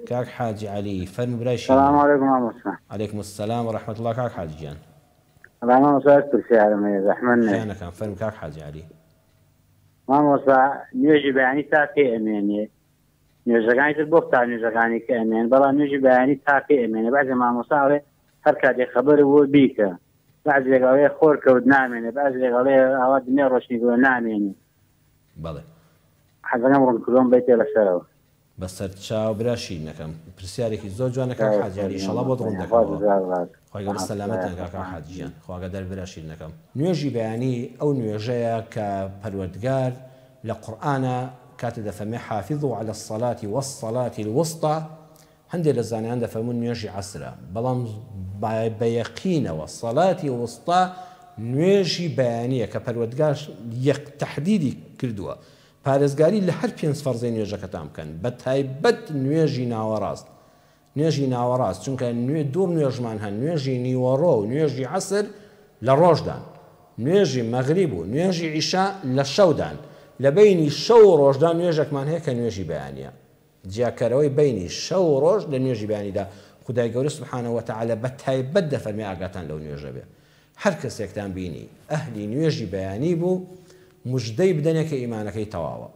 کاک حاجی عەلی فەرموو برای سلام شیرینم. علیکم مامۆستا. علیکم السلام و رحمە اللە کاک حاجی گیان. وەڵا مامۆستا یەک پرسیارم هەیە زەحمەت نەبێ. گیانەکەم فەرموو کاک حاجی عەلی. مامۆستا نوێژی بەیانی تا کەی ئەمێنێ؟ نوێژەکانی تر بۆ تا نوێژەکانی کە ئەمێن بەڵام نوێژی بەیانی تا کەی ئەمێنێ؟ بەعزێ مامۆستا ئەڵێ هەر کاتێ خەبەر بوو بیکە، بەعزێک ئەڵێ خۆر کەوت نامێنێ، بەعزێک ئەڵێ ئاوا دنیا ڕۆشنی کردوە نامێنێ. بەڵێ. حەزەکەم ڕوونکردەوەم بەیتێ لەسەرەوە. بەسەرچاو برا شیرینەکەم. پرسیارێکی زۆر جوانە کاک حاجی عەلی ئیشەڵا بۆت ڕوون دەکەمەوە. خوای گەورە سەلامەتتان کا کاک حاجی گیان. خوا ئاگادار برا شیرینەکەم. نوێژی بەیانی ئەو نوێژەیە کە پەروەردگار لە قورئانا کاتێ دەفەرمێ حافظوا علی الصلاة والصلاة الوسطی هەندێ لە زانایان دەفەرموون نوێژی عەسرە بەڵام بە یەقینەوە صلاة وسطی نوێژی بەیانیە کە پەروەردگار یەک تەحدیدی کردووە پارێزگاری لە هەر پێنج فەرزەی نوێژەکەتان بکەن بە تایبەت نوێژی ناوەڕاست نوێژی ناوەڕاست چونکە نوێ دوو نوێژمان هەن نوێژی نیوەڕۆ و نوێژی عەسر لە ڕۆژدان نوێژی مەغریب و نوێژی عیشا لە شەودان لە بەینی شەو و ڕۆژدا نوێژێکمان هەیە کە نوێژی بەیانیە جیاکەرەوەی بەینی شەو و ڕۆژ لە نوێژی بەیانیدا خودای گەورە سبحانە وتعالی بە تایبەت دەفەرمێ ئاگاتان لەو نوێژە بێ هەر کەسێکتان بینی ئەهلی نوێژی بەیانی بوو مژدەی بدەنێ کە ئیمانەکەی تەواوە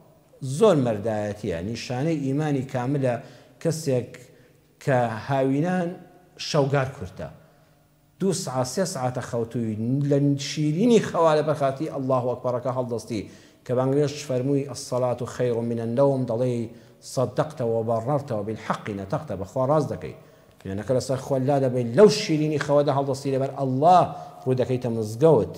زۆر مەردایەتیە نیشانەی ئیمانی کاملە کەسێک کە هاوینان شەوگار کورتە دوو سعات سێ سعاتە خەوتووی لە شیرینی خەوا لەبەر خاتری اللە اکبرەکە هەڵدەستی کە بانگنوێژ فەرمووی الصلاة خیر من النوم دەڵێی صدقت وبررت وبالحق نطقت بەخوا ڕاست دەکەی نوێنەکە لەسەر خۆت لادەبەی لەو شیرینی خەوەدا هەڵدەستی لەبەر اللە ڕوو دەکەیتە مزگەوت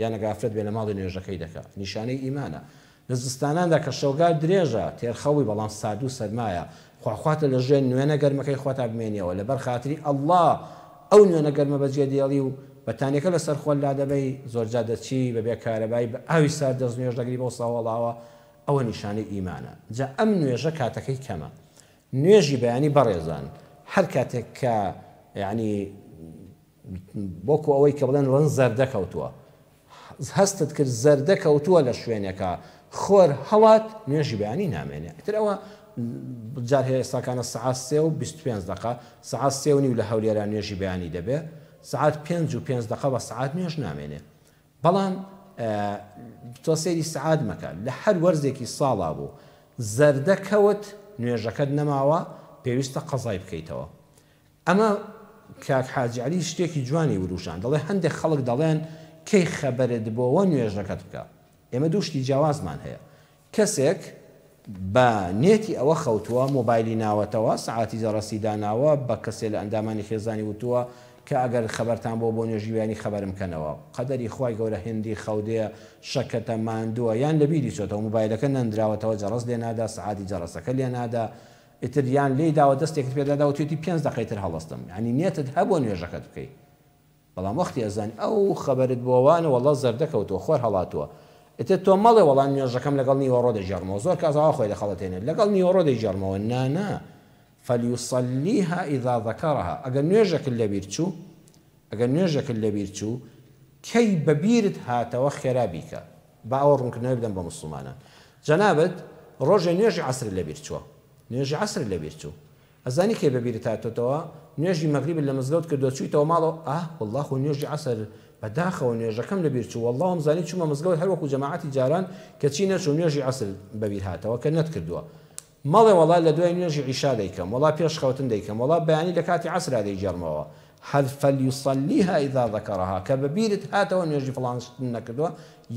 یان ئەگەر ئافرەت بێ لە ماڵی نوێژەکەی دەکا نیشانەی ئیمانە لە زستاناندا کە شەوگار درێژە، تێر خەوی بەڵام ساردو سەرمایە، خواخواتە لە ژێر نوێنە گەرمەکەی خۆتا بمێنیەوە، لەبەر خاتری اللە ئەو نوێنە گەرمە بەجێ دێڵی و بەتانیەکە لەسەر خۆت لادەبەی، زۆرجار دەچی بەبێ کارەبای بە ئاوی سارد دەست نوێژ دەگری بەو سەهۆڵاوە، ئەوە نیشانەی ئیمانە. جا ئەم نوێژە کاتەکەی کەمە. نوێژی بەیانی بەڕێزان هەر کاتێک کە یانی وەکو ئەوەی کە بڵێن ڵن زەردە کەوتووە هەستت کرد زەردە کەوتووە لە شوێنێکا خۆر هەڵات نوێژی بەیانی نامێنێ ئیتر ئەوە جار هەیە ئێستاکانە سەعات 3 و 25 دقە سەعات 3 و نیو لە هەولێرا نوێژی بەیانی دەبێ سەعات 5 و 5 دقە بە سەعات نوێژ نامێنێ بەڵام تۆ سەیری سەعات مەکە لە هەر وەرزێکی ساڵا بوو زەردە کەوت نوێژەکەت نەماوە پێویستە قەزای بکەیتەوە ئەمە کاک حاجی عەلی شتێکی جوانی وروژاند دەڵێ هەندێک خەڵک دەڵێن کەی خەبەرت بۆوە نوێژەکەت بکە ئێمە دوو شتی جیاوازمان هەیە کەسێک بە نێتی ئەوە خەوتووە مۆبایلی ناوەتەوە سەعاتی جەڕەسی داناوە بە کەسێ لە ئەندامانی خێزانی وتووە کە ئەگەر خەبەرتان بۆ بۆ نوێژی بەیانی خەبەرم کەنەوە قەدەری خوای گەورە هێندی خەودێ شەکەتە ماندووە یان لەبیری چۆتەوە مۆبایلەکە نەندراوەتەوە جەڕەس لێنادا سەعاتی جەڕەسەکە لێنادا ئیتر یان لێی داوە دەستێکت پێ دادا وتویەتی پێنج دەقەی تر هەڵەستم یانی نیەتت هەبووە نوێژەکەت بکەی بەڵام وەختی ئەزانی ئەو خەبەرت بۆ وانە وەڵا زەردە کەوتووە خۆر هەڵاتووە ئیتر تۆ مەڵێ وەڵا نوێژەکەم لەگەڵ نیوەڕۆ دەگێڕمەوە زۆر کەس ئاوا خۆی دەخەڵەتێنێت لەگەڵ نیوەڕۆ دەیگێڕمەوە نا نا فلیصلیها اذا ذکرها ئەگەر نوێژەکت لەبیر چوو ئەگەر نوێژەکت لەبیر چوو کەی بەبیرت هاتەوە خێرا بیکە با ئەوە ڕوونکردنەوەی بدەم بە موسڵمانان. جەنابت ڕۆژێ نوێژی عەسرت لەبیر چووە. نوێژی عەسرت لەبیر چوو. ئەزانی کەی بەبیرت هاتۆتەوە؟ نوێژی مەغریبت لە مزگەوت کردووە چوویتەوە ماڵەوە ئاه وەڵڵا خۆ نوێژی عەسر بەداخەوە نوێژەکەم لەبیر چوو وەڵڵا وامزانی چوومە مزگەوت هەر وەکوو جەماعەتی جاران کەچی نەچووم نوێژی عەسر بەبیر هاتەوە کە نەتکردووە. مەڵێ وەڵا لە دوای نوێژی عیشا دەیکەم، وەڵا پێش خەوتن دەیکەم، وەڵا بەیانی لە کاتی عەسرا دەیگێڕمەوە، هەر فلیصلیها اذا ذکرها کە بە بیرت هاتەوە نوێژی فڵان شتت نەکردووە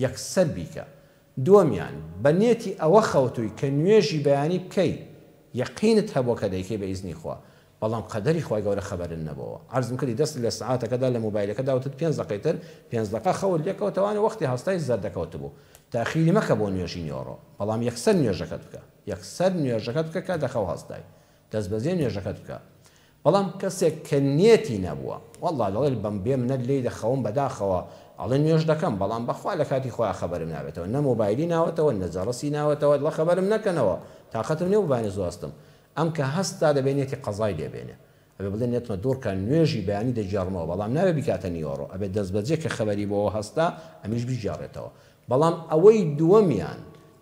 یەکسەر بیکە. دووەمیان، بە نێتی ئەوە خەوتووی کە نوێژی بەیانی بکەی، یەقینت هەبووە کە دەیکەی بە ئیزنی خوا، بەڵام قەدەری خوای گەورە خەبەرت نەبۆوە. عەرزم کردی دەستت لە سەعاتەکەدا لە مۆبایلەکەدا وتت پێنج دەقەی تر، پێنج دەقە خەوت لێکەوتەوانێ وەختی هەستای زەردەکەوتبوو. تاخیری مەکە بۆ نوێژی نیوەڕۆ بەڵام یەکسەر نوێژەکەت بکە یەکسەر نوێژەکەت بکە کە دەخەو هەستای دەستبەجێ نوێژەکەت بکە بەڵام کەسێک کە نێتی نەبووە وەڵا دەڵێت بەم بێ منەت لێی دەخەوم بەداخەوە ئەڵێ نوێژ دەکەم بەڵام بەخوا لە کاتی خۆیا خەبەرم نابێتەوە نە مۆبایلی ناوەتەوە نە جەڕەسی ناوەتەوە دڵە خەبەرم نەکەنەوە تاقەتم نیە بۆ بەیانی زوو هەستم ئەم کە هەستا دەبێ نێتی قەزای لێ بێنێ ئەبێ بڵێ نێتمە دوڕکە نوێژی بەیانی دەگێڕمەوە بەڵام نابێ بیکاتە نیوەڕۆ ئەبێ دەستبەجێ کە خەبەری بۆوە هەستا ئەمیش بیگێڕێتەوە بەڵام ئەوەی دووەمیان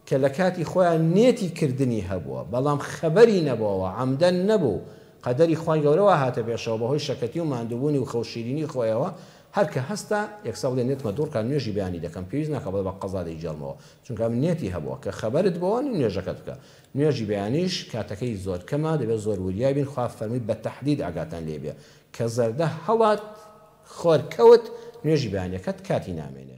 کە لە کاتی خۆیان نێتی کردنی هەبووە بەڵام خەبەری نەبۆوە عەمدەن نەبوو قەدەری خوای گەورە وا هاتە پێشەوە بەهۆی شەکەتی و ماندووبوونی و خەوشیرینی خۆیەوە هەر کە هەستا یەکسەر بڵێ نێتمە دوڕکا نوێژی بەیانی دەکەم پێویست ناکا بڵێ بە قەزا دەیگێڕمەوە چونکە ئەم نێتی هەبووە کە خەبەرت بۆوە نوێژەکەت بکە نوێژی بەیانیش کاتەکەی زۆر کەمە دەبێت زۆر وریای بین خوا فەرمووی بە تەحدید ئاگاتان لێ بێ کە زەردە هەڵات خۆر کەوت نوێژی بەیانیەکەت کاتی نامێنێ.